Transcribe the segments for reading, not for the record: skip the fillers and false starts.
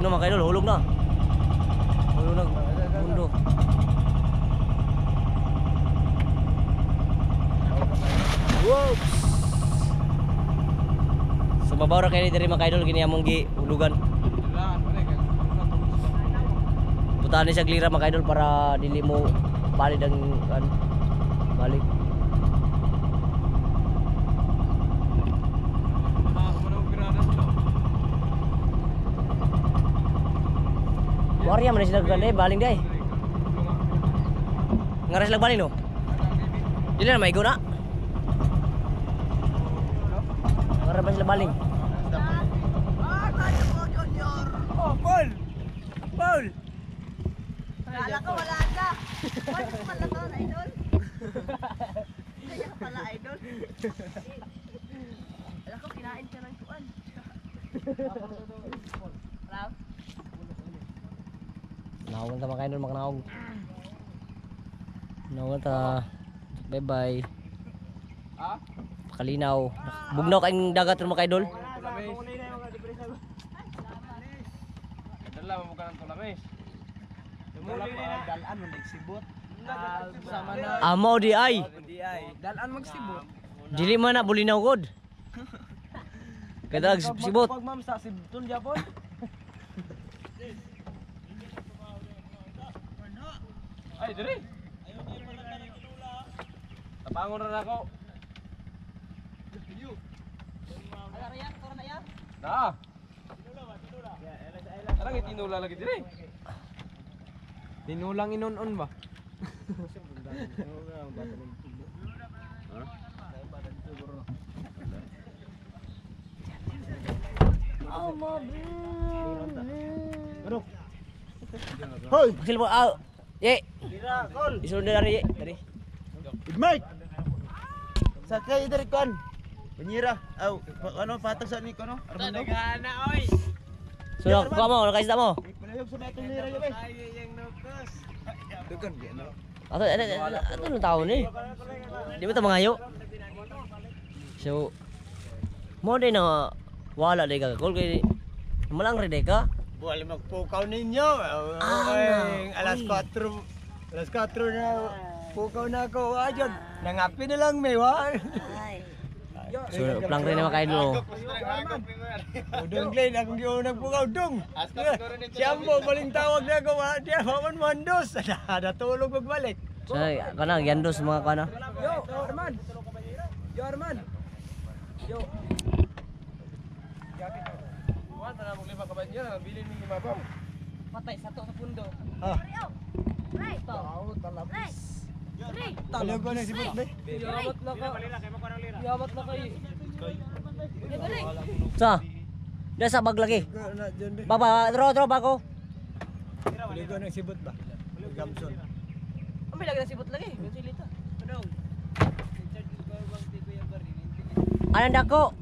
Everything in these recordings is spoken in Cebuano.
Hulog na mga kaidol, hulog na. Hulog na mundo. Whoops. So babaw ra kayo diri mga kaidol, kini among gi hulugan. Putahan ni siya glira mga kaidol para dili mo balid ang kan balik. Warya man sila ganda baling day. Ngaras lang baling no. Dili na maigo na. Ngaras ba sila baling? Oh, Paul. Paul. Kala ko wala na. Wala pala to, idol. Kaya pala, idol. Kala ko kinain ka ng kuan. Raw? Nawal ta mga kaidol, mga naog. Nawal ta. Bye bye. Pakalinaw. Bugnaw kayong dagat ron mga kaidol. Dala mo ka ng tulamis. Dalan mo nagsibot. Sama na. Amo di ay. Di ay. Dalan magsibot. Dili man na bulinaw god. Kada sibot. Pag ma'am sa sibton Japon. Ay, dire. Tapangon ra nako. Na. Arang itinula lagi dire. Tinulang inon-on ba? Hoy, silbo ah. Ye. Isulod na dari, ye. Dari. Mike. Sa kay diri kon. Banyira. Aw, ano patag sa ni kono? Armando. So, kuha mo, nakaisda mo. Palayog sa may lira yo bay. Dugan di no. Ato, ato, ato nung tao ni. Di ba ito mga ayo? So, mo din na wala di ka. Kul kay malang rin di ka. Buwal magpukaw ninyo. Ay, alas 4. Alas 4 na pukaw na ako. Ayon, nangapi na lang may wa. So, plang rin na mga kaidol. Udong Glenn, akong giunang pukaw dong. Siya mo baling tawag na ako, wa diya man mandos. Natulog magbalik. So, kana yandos mga kana. Yo, Arman. Yo, Arman. Yo. Wala na mo lima ka banyera, bilin mi imabaw. Patay sa to sa pundo. Ah. Ray! Tao Ray! Ray! Palayog ko na sibot be. Yamat na ka. Yamat na kay. Ray! Sa. Dasa bag lagi. Na dyan be. Baba, draw draw bago. Palayog ko na sibot ba? Gamson. Ang lagi na sibot lagi. Yung silita. Anong dako?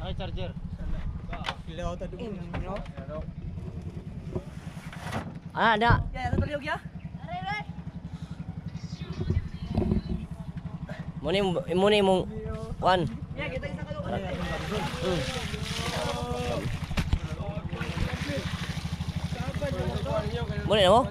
Ay, charger. Ilaw ta dun. Ah, na. Ya, sa tulyog ya. Ray, ray! Muna muna imong kwan. Ya, kita isa ka. Muna mo?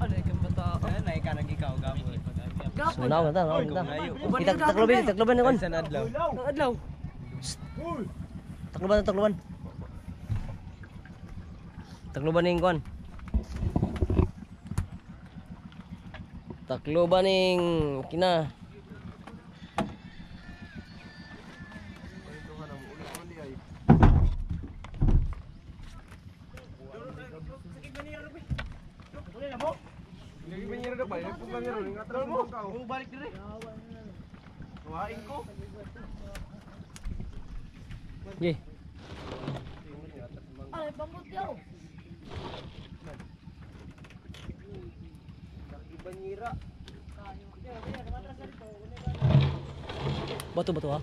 Ano ikang bata? Ay, ka nang ikaw gamot. So, naog na ta, naog na ta. Itak takloban, takloban na kon. Sa adlaw. Ang adlaw. Takloban, takloban. Takloban ning kon. Takloban ning kina. Lagi banyera do pa, banyera ngatral mo. Balik dire. Kuhain ko. Ye. Ay, pambutyaw. Bato bato ha.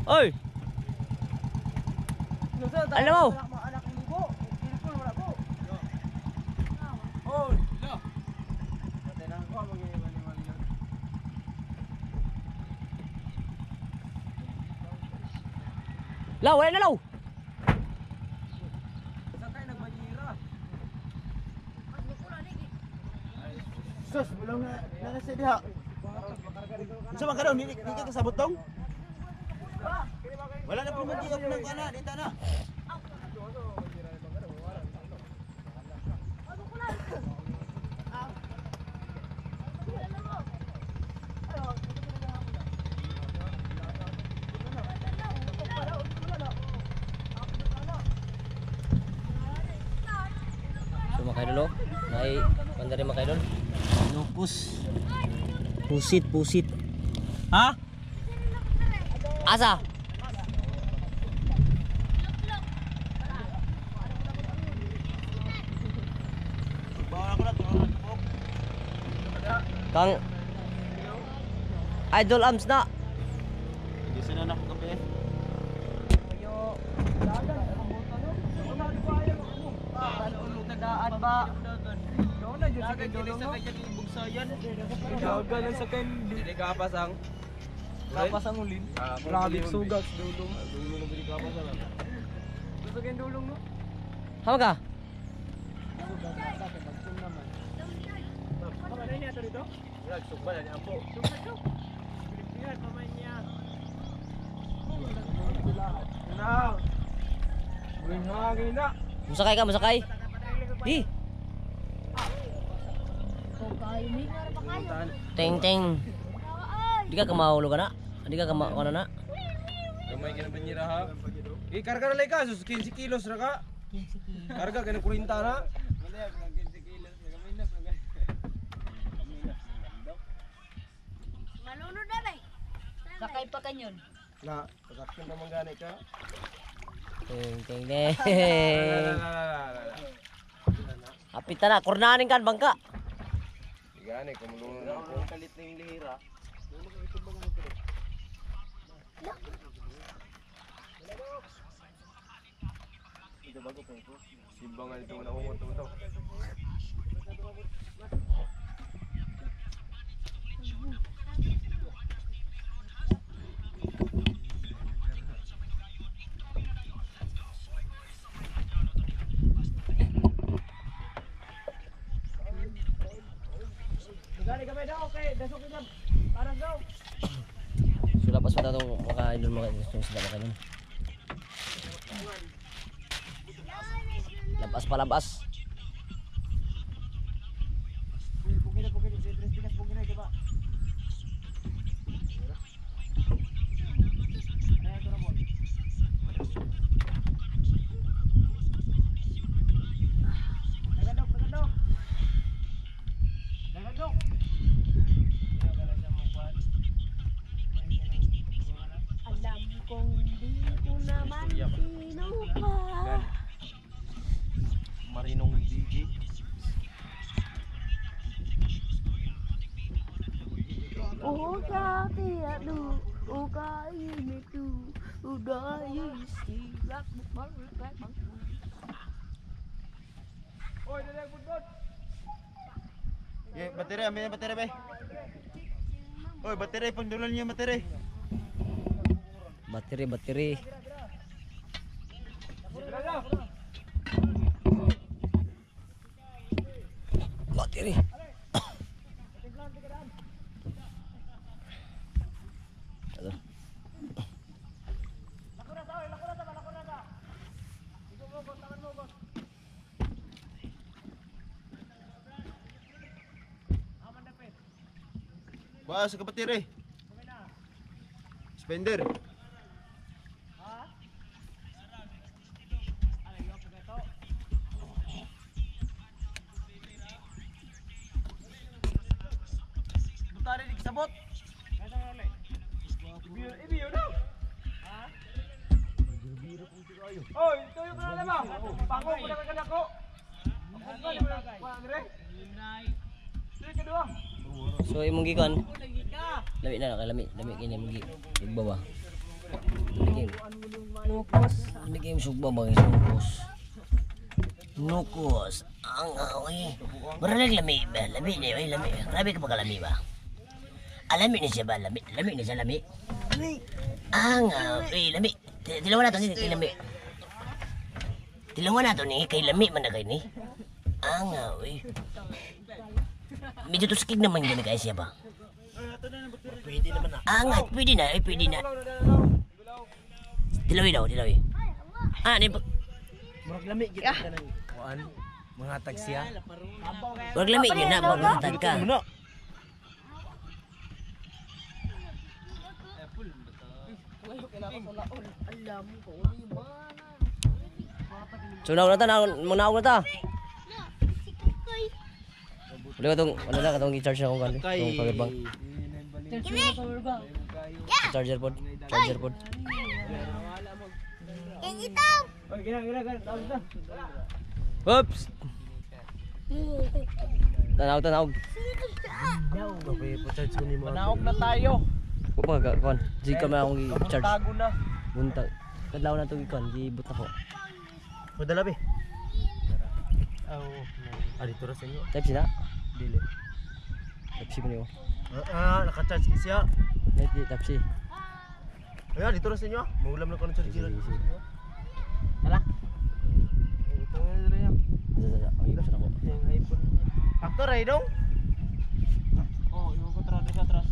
Oy! Alam mo? Law, wala na law. Sus, bulong na nasa diha. Unsa man ka daw? Di ka kasabot dong? Wala na po man di ka na, dita na. So mga kaidol, oh. May banda rin mga kaidol. Lupus. Pusit, pusit. Ha? Asa? Bawa ko na tulungan ko. Kang Idol Arms na. Gisa na nako kape. Daan ba? Gagal sa ken. Dili kapas ang. Kapas ang ulin. Grabe sugat dulong. Dulong na bili kapas ang. Gusto kayong dulong no? Hama ka? Wala sugba na ampo. Na. Buhangin na. Musakay ka, musakay. Di. Ting ting. Di ka kamahulog ka na. Di ka kama na na. Gamay ka na banyera ha. Eh karga na ka sus 15 kilos ra ka. 15 kilos. Karga ka na 40 na. Malunod na ba? Sakay pa kanyon. Na, pasakyan pa man gani ka. Ting ting ting. La la la la. Hapit na, kurnanin kan bangka. Gani kumulunod na ako. Kalit na yung lihira. Simbang nga dito na ungot to. So lapas pa tatong mga idol mga gusto sila mga idol. Labas pa labas. Alam kong di ko naman sino ka. Marinong DJ. Uka tiadu, uka imitu, uga isi, rak bak bak bak. Eh, baterya, may baterya be. Oy, baterya pangdulol niyo baterya. Battery, battery. Battery. Ano? Ba sa kabaterya. Spender. Butari di sabot. Ibiyo na. Oy, tuyo ka na ba? Pangko ko na ka ko. So imong gikon. Lami na kay lami, lami kini imong gi igbawa. Game. Nukos. Hindi kayo sugba mga isungkos. Nukos. Ang aoy. Mura lang lami ba? Lami ni, oy, lami. Grabe ka pagkalami ba? Alami ni siya ba? Lami, lami ni siya, lami. Ang aoy, lami. Tilawan na to ni, tilami. Tilawan na to ni, kay lami man na kay ni. Ang aoy. Medyo tuskig naman yun kay siya ba? Pwede naman na. Angat, pwede na, eh, pwede na. Tilawi daw, tilawi. Ah, ni Murag lami gid ka nang kuan. Mga tagsiya. Wag lami yun na, maghatag ka. Muna. So naog na ta, naog, manaog na ta. Wala ka tong, wala na ka tong i-charge na akong kan. Tong power bank. Charge mo power bank. Charger pod, charger pod. Oops. Tanaw, tanaw. Pa-charge ko ni mo. Manaog na tayo. Wa pa ka kon. Di ka man akong i-charge. Tago na. Buntag. Kadlaw na tong ikon, gibut ako. Padala be. Aw. Ah, dito ra sa inyo. Type C na. Dili. Type C ko niyo. Ah, naka-charge ki siya. Net di type C. Ayan, dito ra sa inyo. Mangulam na ko ng charger. Sige, sige. Hala. Ito nga diri ya. Sa sa sa, ang ibsan ako. Aktor ay dong. Oh, iwan ko tara sa atras.